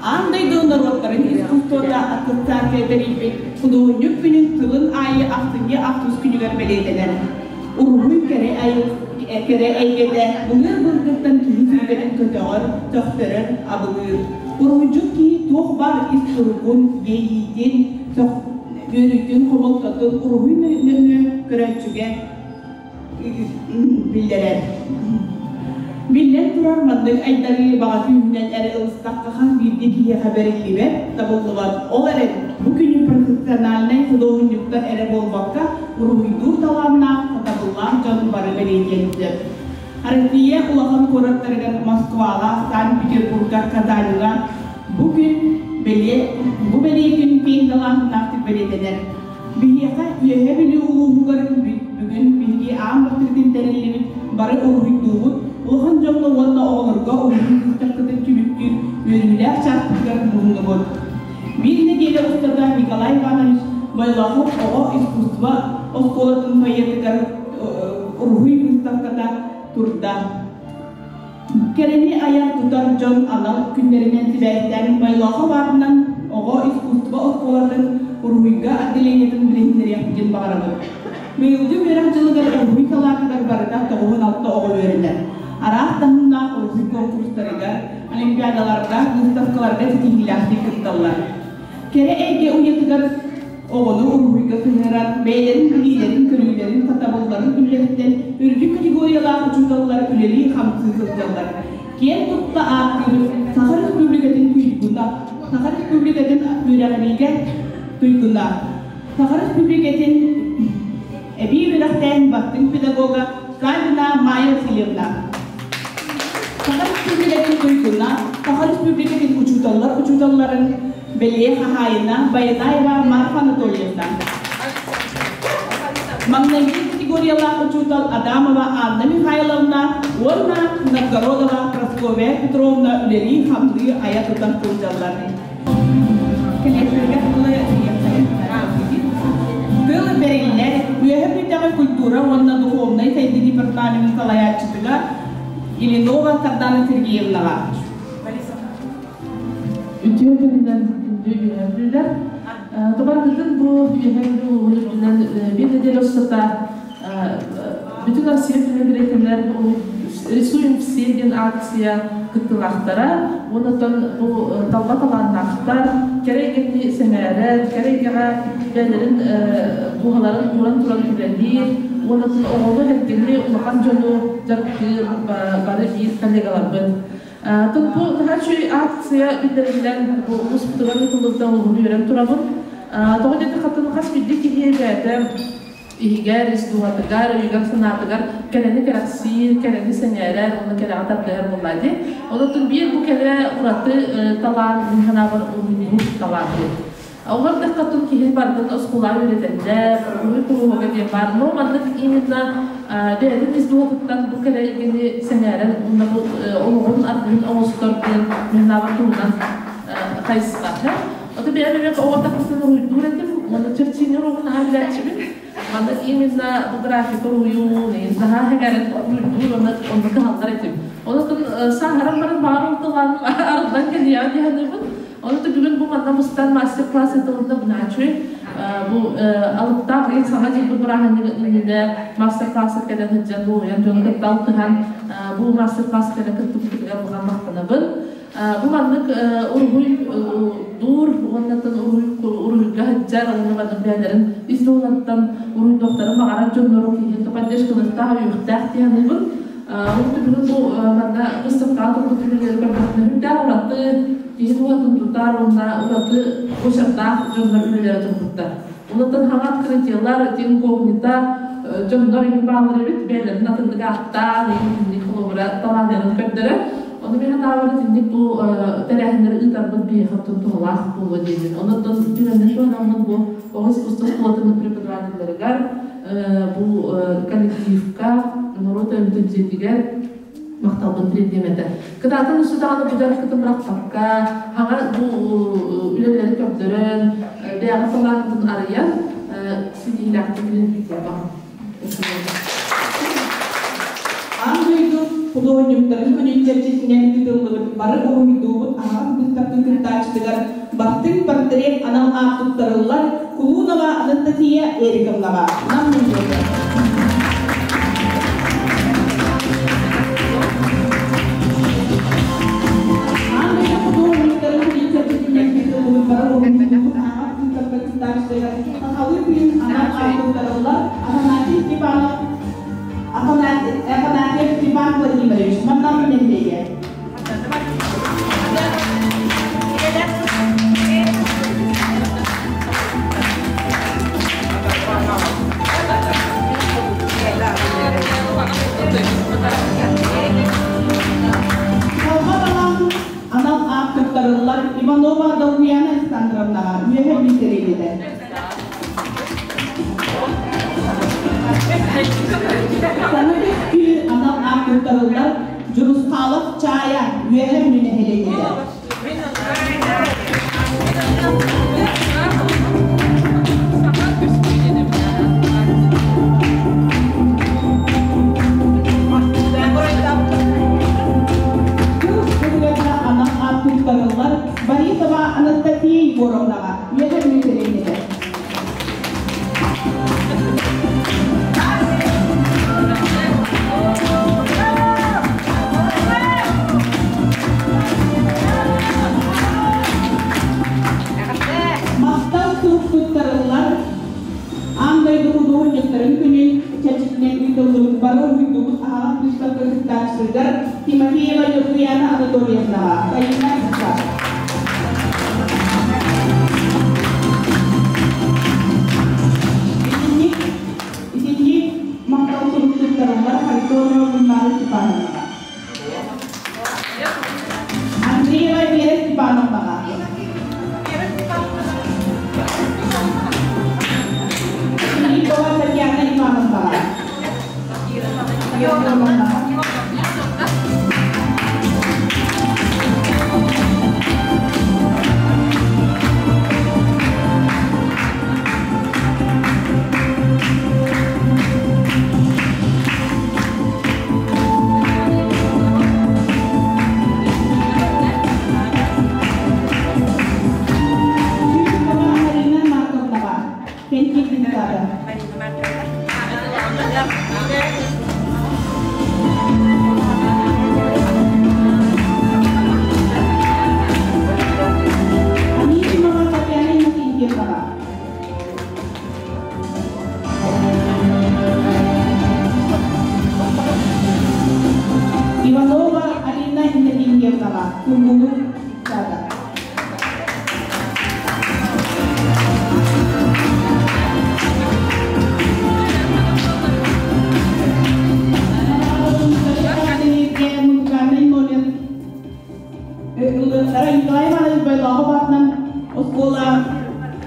Аан дойду норуоттарын искусствота ассоциация тэрийбит худуоһунньук күнүн сылын аайы ахсынньы ахсыс күнүгэр бэлиэтэнэр. Уруһуй кэрэ кэрэ эйгэтэ былыр-былыргыттан киһи сүргэтин көтөҕөр, сөхтөрөр, абылыыр. Уруһуйдьут киһи туох баар ис туругун, иэйиитин, үөрүүтүн, хомолтотун уруһуй нөҥүө көрөөччүгэ биллэрэр. Биллэн турар, маннык айдарыы баҕа күүһүнэн эрэ ылыстахха хас биирдии киһиэхэ бэриллибэт, табыллыбат. Ол эрэн, бу күнү профессиональнай худуоһунньуктар эрэ буолбакка, уруһуйдуур талааннаах, сатабыллаах дьон бары бэлиэтиэн сөп. Россия улахан куораттарыгар Москваҕа, Санкт-Петербурга, Казаньҥа бу күн бэлиэ, бу бэлиэ күн киэҥ далааһыннаахтык бэлиэтэнэр. Биһиэхэ Үөһээ Бүлүү улууһугар бүгүн биһиги аан бастакытын тэриллибит бары уруһуйдуубут, улахан дьоҥҥо уонна оҕолорго уруһуй быыстапкатын түмүктүүр үөрүүлээх чааспытыгар муһуннубут. Биир нэдиэлэ устата Николай Иванович Бойлохов оҕо искусство оскуолатын фойетыгар уруһуй быыстапката турда. Кэрэни айар-тутар дьон анал күннэринэн сибээстээн Бойлохов аатынан оҕо искусство оскуолатын уруһуйга отделениетын билиһиннэриэхпитин баҕарабыт. Быйылгы үөрэх дьылыгар уруһуй салаатыгар барыта 96 оҕо үөрэнэр. Араас таһымнаах уруһуй куонкурустарыгар, олимпиадаларга, выставкаларга ситиһиилээхтик кытталлар. Кэрэ эйгэ уйатыгар оҕону уруһуйга сыһыаран, бэйэлэрин билиилэрин-көрүүлэрин, сатабылларын үллэстэн, үрдүк категориялаах учууталлар үлэлии-хамсыы сылдьаллар. Киэн тутта ааттыыбыт Саха Республикатын туйгуна, Саха Республикатын үөрэҕириигэ туйгуна, Саха Республикатын эбии үөрэхтээһин бастыҥ педагога Савина Майя Васильевна. Саха Республикатын туйгуна, Саха Республикатын учууталлар учууталларын бэлиэ хаһаайына Баянаева Марфа Анатольевна. Маҥнайгы категориялаах учуутал Адамова Анна Михайловна уонна Новгородова Прасковья Петровна үлэлии-хамныы айа-тута сылдьаллар. Кэлиэхтэргэ тылы Тыл бэриллэр Үөһэ Бүлүүтээҕи культура уонна духовнай сайдыы департаменын салайааччытыгар Ильинова Сардана Сергеевнаҕа. Үтүө күнүнэн күндү үөһэ бүлүүлэр. Тубаргытын бу үөһэ бүлүү улууһун үрдүнэн биир нэдиэлэ устата Бүтүн Россия түмүгүрэтинэн «Рисуем все» диэн акция кыттыылаахтара уонна оттон бу талба талааннаахтар кэрэ эйгэни сэҥээрэр, кэрэ эйгэҕэ бэйэлэрин дууһаларын ууран туран үлэлиир уонна оҕону, эргини, улахан дьону дьарыктыыр бары биир коллегаларбыт. Бу наһаа үчүгэй акция биллэриллэн бу улууспутугар ыытыллыбыта олуһун үөрэн турабын. Тоҕо диэтэххэ хас биирдии киһи бэйэтэ иһигэр, ис дууһатыгар, өйүгэр-санаатыгар кэрэни кэрэхсиир, кэрэни сэҥээрэр уонна кэрэҕэ тардыһар буоллаа дии. Онон биир бу кэрэ ураты талаан мин санаабар уруһуйдуур талаан диэн. Оҕолор даххатын киһи барытын оскуолаҕа үөрэтэллэр, уруһуй куруһуога диэн баар. Но маннык именно бэйэтин ис дууһатыттан бу кэрэ эйгэни сэҥээрэн уонна бу олоҕун аргыһын оҥостор диэн мин санаабар туһунан хайысха. Ото бэйэм эмиэ оҕо тахсан уруһуйдуур этим, уонна черчение уруогун аһа билээччибин. Манна именно бу графика уруһуйун, наһаа сэҥээрэн уруһуйдуур уонна онно кыһаллар этим. Онон сааһыран баран баҕар ол талааным арыллан кэлиэҕэ дии саныыбын. Ону бүгүн бу манна мустан мастер-класс ыытылынна бунаачуй. Бу алыптаах ыйын саҥа дьылбыт бырааһынньыгын иннинэ мастер-класс кэлэн сылдьан дуоһуйан дьону кытта алтыһан бу мастер-класс кэлэн кыттыбытыгар улахан махтанабын. Бу маннык уруһуй дуур уонна уруһуйга сылдьар уонна маннык бэйэлэрин ис дууһаларыттан уруһуйдуохтарын баҕарар дьоннору киһи поддержкалыахтаах, өйүөхтээх дии саныыбын. Ол түмүгүн бу манна выставкаҕа турбут үлэлэри көрдөхпүнэ сүрдээх ураты киһи дууһатын тутар уонна ураты буочардаах дьоннор үлэлэрэ турбуттар. Онтон хаҥа открытиелар, инкогнито дьоннор иһин бааллар эбит, бэйэлэрин атыннык ааттаан, итинник холобура талааннарын көрдөрөр. Ону мин санаабар итинник бу тэрээһиннэри ыытарбыт биһиэхэ оттон туһалаах буолуо диибин. Онон түгэннэр туһанаммын бу оҕо искусство школатын преподавателлэригэр бу коллективка, норуот өҥөтүн дьиэтигэр махталбын тириэрдиэм этэ. Кытаатан өссө даҕаны бу дьарыккытын бырахпакка, хаҥа бу үлэлэри көрдөрөн, бэйэҕит талааҥҥытын арыйан, ситиһиилээхтик үлэлииргэ баҕарабын. Аан дойду худуоһунньуктарын күнүн чэрчитинэн ыытыллыбыт бары уруһуйдуубут аһаҕас быыстапка кыттааччы портрет анал аат туттарыллар Кулунова Анастасия Эриковнаҕа. Нам нэһилиэгэ. Аан дойду худуоһунньуктарын күнүн чэрчитинэн ыытыллыбыт бары уһуйуллубут аһаҕас быыстапка кыттааччыларыгар сахалыы тыын анал аат туттарыллар Афанасий Степанов Афанасьев Степан Владимирович Маннам нэһилиэгэ. Талба талаан анал аат туттарыллар Иванова Долгуяна Александровнаҕа үөһэ Бүлүү Саҥа көстүү анал аат туттарыллар Дьурусхалов Чаайа Үөһэ Бүлүү нэһилиэнньэтэ. Кыл ырыата анал аат туттарыллар Борисова Анастасия Егоровнаҕа Үөһэ Бүлүү сэлиэнньэтэ. Махтал сурук туттарыллар Аан дойду худуоһунньуктарын күнүн чэрчитинэн ыытыллыбыт бары уһуйдубут аһаҕас быыстапка кыттааччытыгар Тимофеева Ньургуяна Анатольевнаҕа Сайыына Исаак. Итинник, итинник махтал сурук туттарыллар Харитонова Гульнара Степановнаҕа. Андреева Вера Степановнаҕа. Филиппова Татьяна Ивановнаҕа. Филиппова Марина Марковнаҕа. Кэнтик депутата. Анисимова Татьяна Иннокентьевнаҕа. Иванова Алина Иннокентьевнаҕа. Кунгулун депутата. Музыкальный номер Николай Иванович Байлахов аатынан оскуола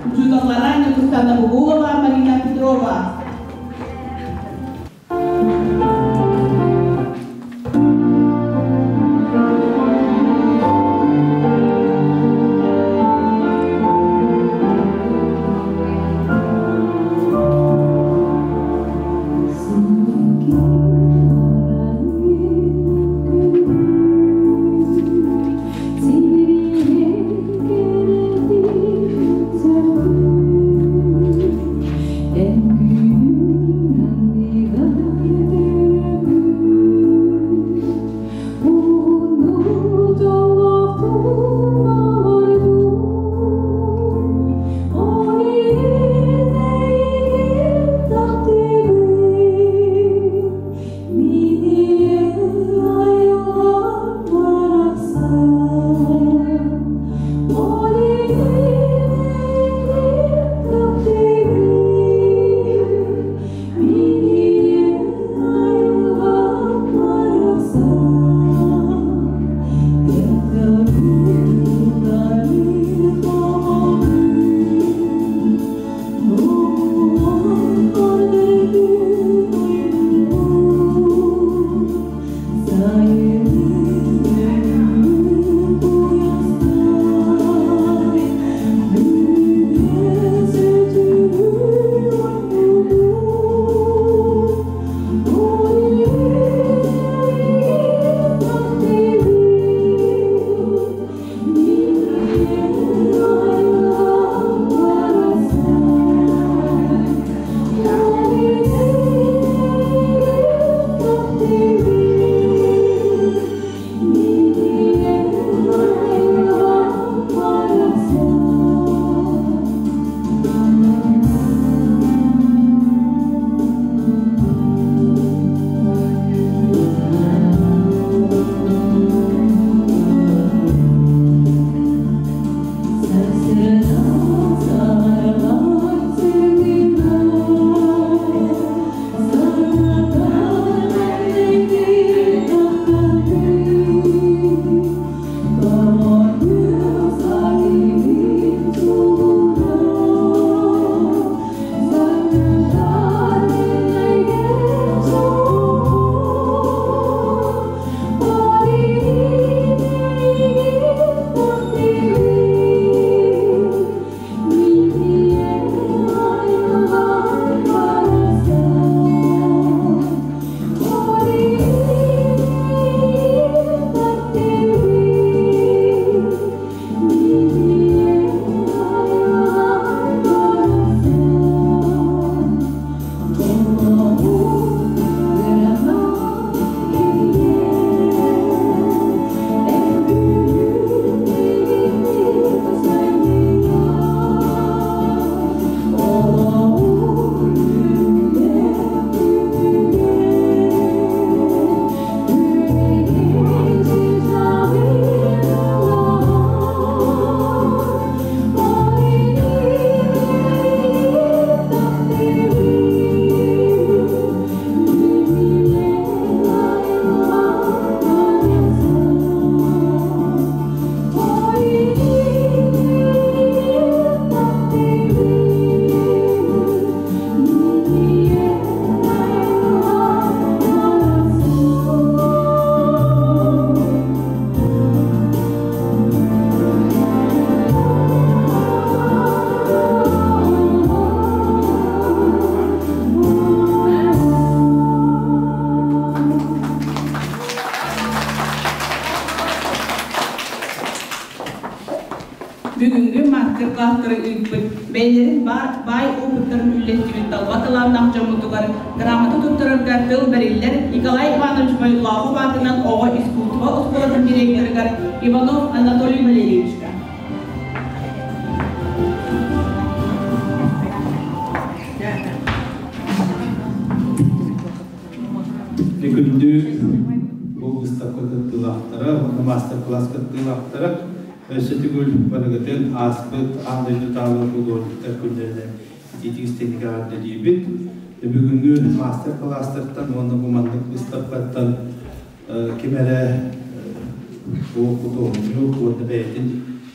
учууталлара Ньургустана Бугулова, Марина Петрова. Thank you. Бүгүҥҥү мастер-класстары ыыппыт, бэйэлэрин баай опыттарын үллэстибит талба талааннаах дьоммутугар грамота туттарарга тыл бэриллэр Николай Иванович Бойлоохов аатынан оҕо искусство оскуолатын директорыгар Иванов Анатолий Валерьевичка. Күндү бу выставка кыттыылаахтара уонна мастер-класс кыттыылаахтара өссө төгүл барыгытын ааспыт аан дойдутааҕы художниктар күннэринэн итиитик истиҥник эҕэрдэлиибит. Бүгүҥҥү мастер-класстартан уонна бу маннык выставкаттан ким эрэ бу худуоһунньук уонна бэйэтин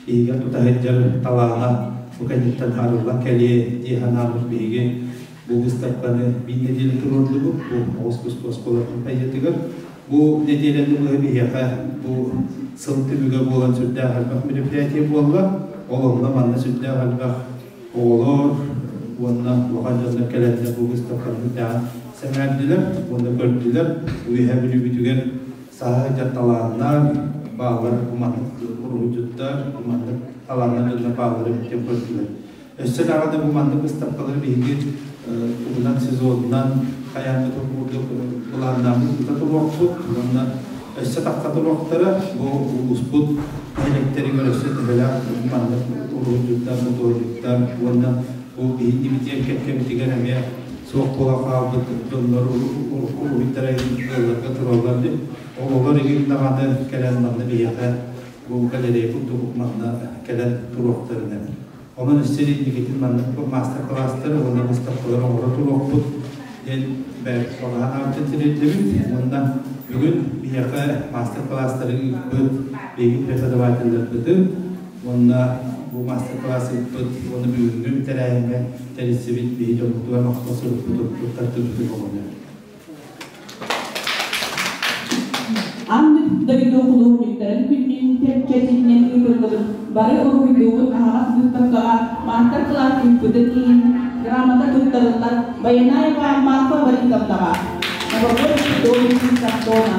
иһигэр тута сылдьар талаана бу кэнниттэн арыллан кэлиэ дии санаабыт биһиги бу выставканы биир нэдиэлэ туруордубут бу оҕус куску оскуолатын фойетыгар. Бу нэдиэлэни быһа биһиэхэ бу сыл түмүгэ буолан сүрдээх элбэх мероприятие буолла. Ол онно манна сүрдээх элбэх оҕолор уонна улахан дьоннор кэлэннэр бу выставканы сүрдээҕин сэҥээрдилэр уонна көрдүлэр. Үөһээ Бүлүүбүтүгэр саһа сылдьар талааннар бааллар, бу маннык уруһуйдьуттар, бу маннык талааннар дьоннор бааллар эбит диэн көрдүлэр. Өссө даҕаны бу маннык быыстапкалары биһиги туһунан сезонунан хайаан да курдук былааннааммыт ыыта туруохпут уонна өссө тахса туруохтара. Бу улууспут нэһилиэктэригэр өссө төһөлөөх маннык уруһуйдьуттар, худуоһунньуктар уонна бу биһиги битиэр кэккэбитигэр эмиэ суох буола хаалбыт дьоннор урукку уруһуйдара ыалларга тураллар дии. Ол олор игин даҕаны кэлэн манна биһиэхэ бу галерея курдук манна кэлэн туруохтарынан. Онон өссө инникитин маннык маастар-кылаастары уонна быыстапкалары оҥоро туруохпут диэн бэрт баҕаһан ааттын тириэрдэбит. Уонна бүгүн биһиэхэ маастар-кылаастары ыыппыт биһиги преподавателлэрбитин уонна бу маастар-кылаас ыыппыт уонна бүгүҥҥү тэрээһиҥҥэ тэрийсибит биһи дьоммутугар махтал сурукпутун туттартыбытын оҕону. Аан дойду худуоһунньуктарын күннүүн чэрчитинэн ыытыллыбыт бары уруһуйдуубут аһаҕас быыстапкаҕа маастар-кылаас ыыппытын иһин грамота туттарыллар Баянаева Марфа Борисовнаҕа, Новогодний домик из картона.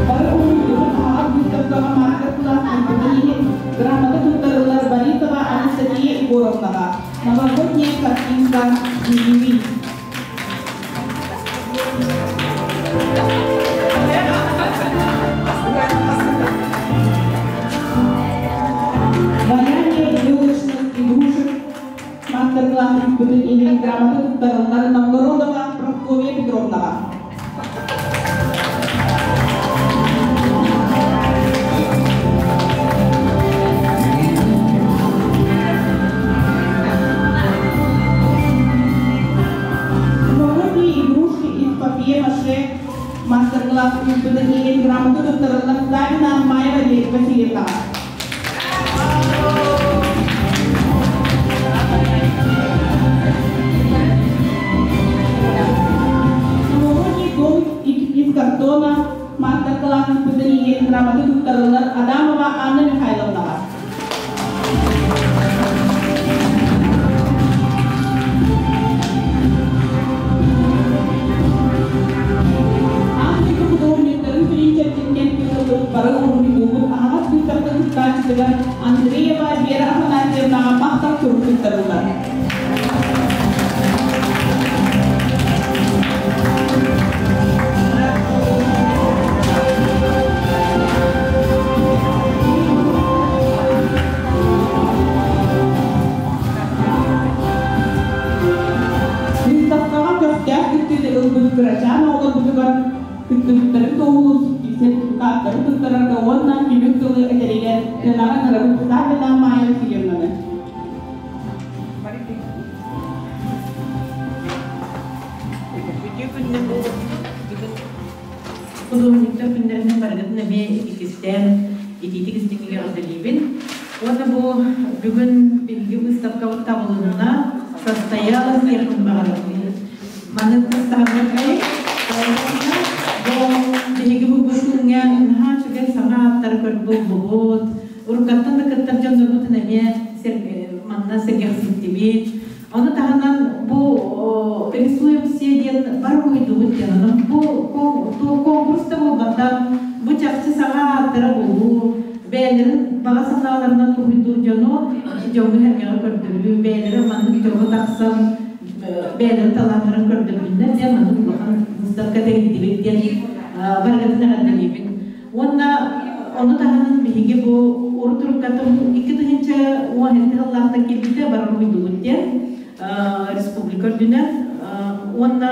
Бары уһуйдубут аһаҕас быыстапкаҕа маастар-кылаас ыыппытын иһин грамота туттарыллар Борисова Анастасия Егоровнаҕа, Новогодняя картинка Дневник. Валяние елочных игрушек мастер-класс ыыппытын иһин грамота туттарыллар Новгородова Прасковья Петровнаҕа. Новогодние игрушки из папье-маше мастер-класс ыыппытын иһин грамота туттарыллар Савина Майя Васильевнаҕа. Новогодний дом из картона мастер-класс ыыппытын иһин грамота туттарыллар Адамова Анна Михайловнаҕа. Аан дойду худуоһунньуктарын күнүн чэрчитинэн ыытыллыбыт бары уруһуйдуубут аһаҕас быыстапка кыттааччытыгар Андреева Вера Афанасьевнаҕа махтал сурук туттарыллар. Выставкаҕа көхтөөх кыттыыны ылбыт кырачаан оҕолорбутугар кыттыбыттарын туоһулуур сертификаттары туттарарга уонна түмүк тылы этэригэр сыанаҕа ыҥырабыт Саввина Майя Васильевнаны. Үтүө күннэр бүгүн худуоһунньуктар күннэринэн барыгытын эмиэ иккистээн итиитик истиҥник эҕэрдэлиибин. Уонна бу бүгүн биһиги выставкабыт табылынна, состоялась диэхпин баҕарабын. Маны кыстаһаргай бу биһиги бу күҥҥэ наһаа үчүгэй саҥа ааттары көрбүт, уруккаттан да кыттар дьоннорбутун эмиэ манна сэргэхситтибит. Ону таһынан бу рисуем все диэн бар уһуйдубут диэн. Онон бу конкурс да буолбатах, бу чахчы саҥа ааттара булуу, бэйэлэрин баҕа санааларынан уһуйдуур дьону дьоҥҥо-сэргэҕэ көрдөрүү, бэйэлэрэ маннык дьоҥҥо тахсан бэйэлэрин талааннарын көрдөрдүннэр диэн маннык улахан выставка тэрийдибит диэн барыгытын эҕэрдэлиибин. Уонна ону таһынан биһиги бу урут уруккатын 2017 сыллаахтан киирбитэ барар уһуйдубут диэн республика үрдүнэн уонна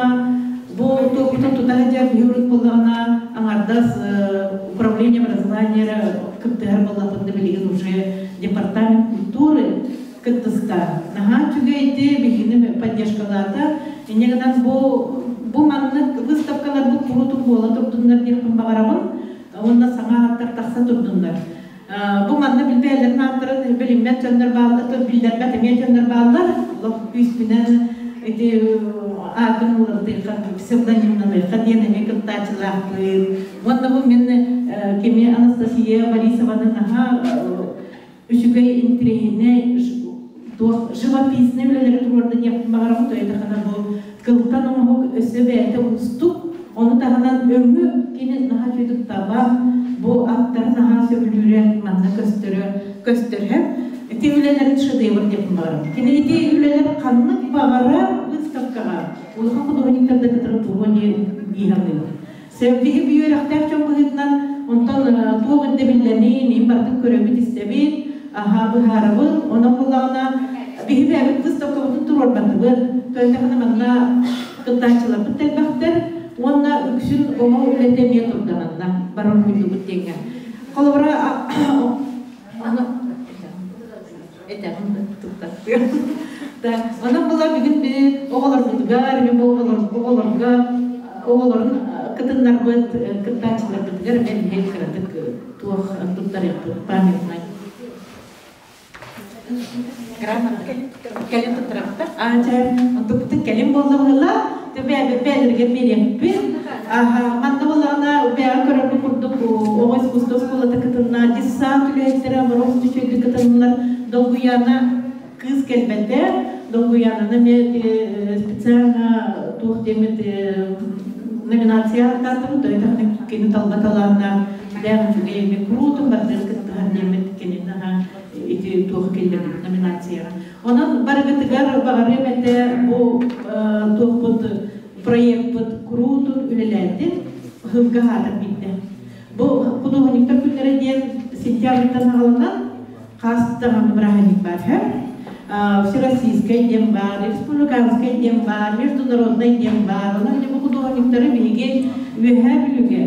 бу туохпутун тута сылдьар биһи урут буоллаҕына аҥардас управление образования кыттыһар буоллахпыт да билигин уже департамент культуры кыттыста. Наһаа үчүгэйди биһигини поддержкалаата. Инньэ гынан бу маннык выставкаларбыт куруутун буола турдуннар диэхпин баҕарабын. Уонна саҥа ааттар тахса турдуннар. Бу манна билбээлэрин ааттарын билиммэт дьоннор бааллар, биллэрбэт эмиэ дьоннор бааллар. Олох күүспүнэн ити аатын уларытыахха, псевдонимнаныахха диэн эмиэ кыттааччылаахпын. Уонна бу мин кими Анастасия Борисованы наһаа үчүгэй интэриэһинэй туох живописный үлэлэри туруорда диэхпин баҕарабын. Тоойдоххуна бу кылтан оҥоһук өссө бэйэтэ уустук, ону таһынан өҥү кини наһаа үчүгэйдик табан, бу аттары наһаа сөбүлүүрэ манна көстөрө көстөрө. Ити үлэлэрин шедевр диэхпин баҕарабын. Кини ити үлэлэр ханнык баҕарар выставкаҕа улахан художниктар да кытары туруо дии саныыбын. Сэргиһи үөрэхтээх дьон быһыытынан онтон туох ирдэбиллэрин иһин барытын көрөбүт-истэбит, аһаа быһаарабыт. Онон буоллаҕына биһи бэйэбит выставкабытын туруорбатыбыт. Тоойдохуна манна кыттааччыларбыт элбэхтэр уонна үксүн оҕо үлэтэ эмиэ турда манна барар уһуйдубут диэҥҥэ. Холобура аны этэҕин туттартыам. Да, онон була бүгүн би оҕолорбутугар, бу оҕолорго оҕолорун кытыннарбыт кыттааччыларбытыгар мен иһин кыратык туох туттарыахпыт памятнай. Грамота. Кэлин туттарабыттар. Аа, чэ, онтукпутун кэлин буолла быһыла. Бэйэлэригэр биэриэхпит. Манна буоллаҕына бэйэҕэ көрөргө курдук оҕо искусство оскуолата кытынна, десант үлэһиттэрэ мороз үчүгэйдик кытыннылар. Долгуйаана кыыс кэлбэтэ. Долгуйаананы эмиэ специально туох диэммит номинация ааттаатым. Тойтахна кини талба талааннаах дээх үчүгэй эмиэ куруутун бардыр кыттыһар диэммит кини наһаа ити туох киллэрбит номинацияҕа. Онон барыгытыгар баҕарыам этэ бу туохпут проекпыт куруутун үлэлээтин, ыһылга аһаатар биирдэ. Бу худуоһунньуктар күннэрэ диэн сентябрьтан саҕаланан хас даҕаны бырааһынньык баар һэ. Всероссийскай диэн баар, республиканскай диэн баар, международнай диэн баар. Онон бу худуоһунньуктары биһиги Үөһээ Бүлүүгэ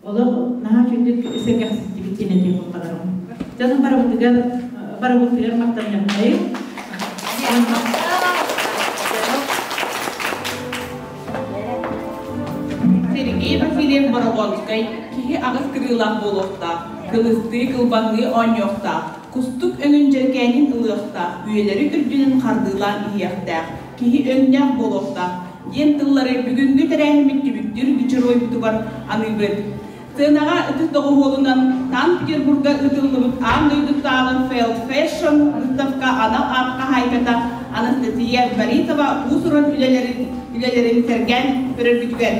олох наһаа үчүгдүк сэргэхситтибит диэн этиэхпин баҕарабын. Дьонум барыбытыгар барыбытыгар махтаныахтайым. Сергей Васильев Борогонскай киһи аҕыс кырыылаах буолуохтаах, кылыстыы кылбаҥныы оонньуохтаах, кустук өҥүн дьэркээнин ылыахтаах, үйэлэри үрдүнэн хардыылаан иһиэхтээх, киһи өҥнөөх буолуохтаах диэн тыллары бүгүҥҥү тэрээһиммит түмүктүүр геройбутугар аныыбыт. Сценаҕа ытыс доҕуһуолунан Санкт-Петербурга ыытыллыбыт аан дойдутааҕы Feld Fashion выставка анал аат хаһаайката Анастасия Борисова уус-уран үлэлэрин, үлэлэрин сэргээн көрөргүтүгэр.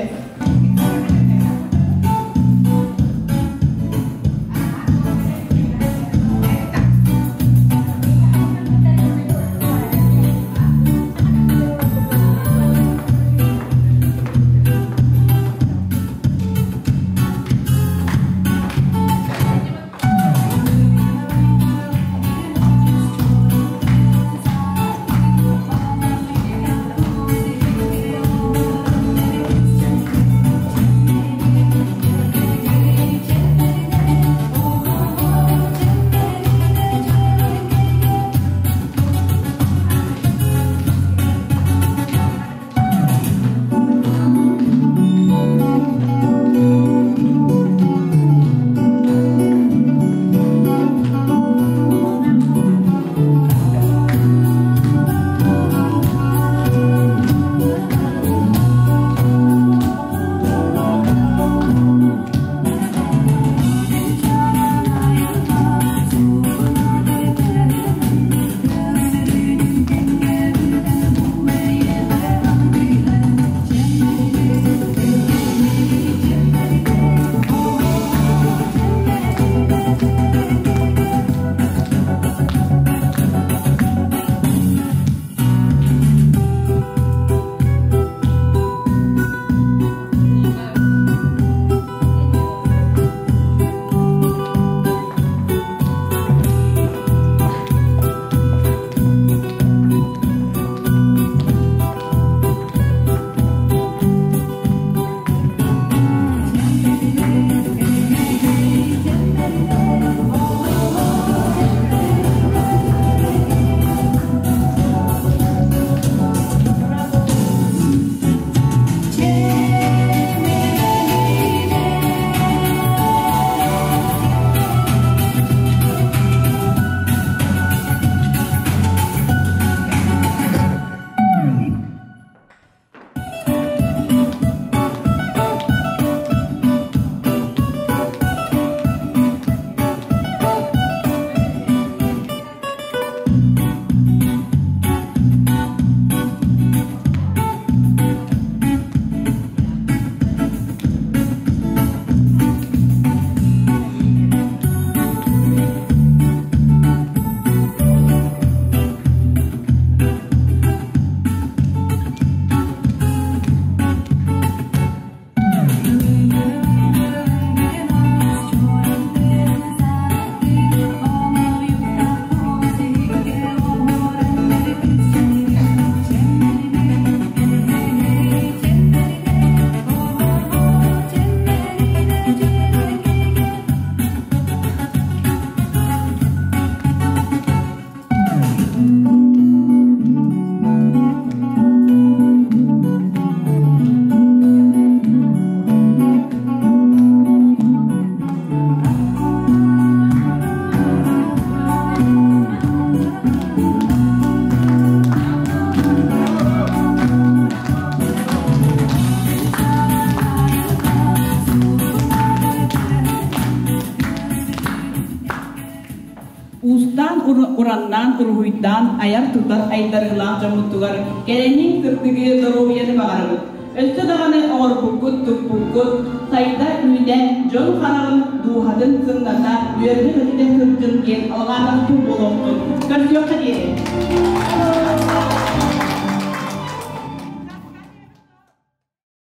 уруһуйдаан уруһуйдаан айар-тутар айдарыылаах дьоммутугар кэрэни, сырдыгы, доруобуйаны баҕарабыт. Өссө даҕаны оҥорбуккут, туппуккут сайда үүнэ, дьон хараҕын, дууһатын сымната, үөрдэ-көтүтэ сылдьын диэн алҕаатахпыт буолуохтун. Көрсүөххэ диэри!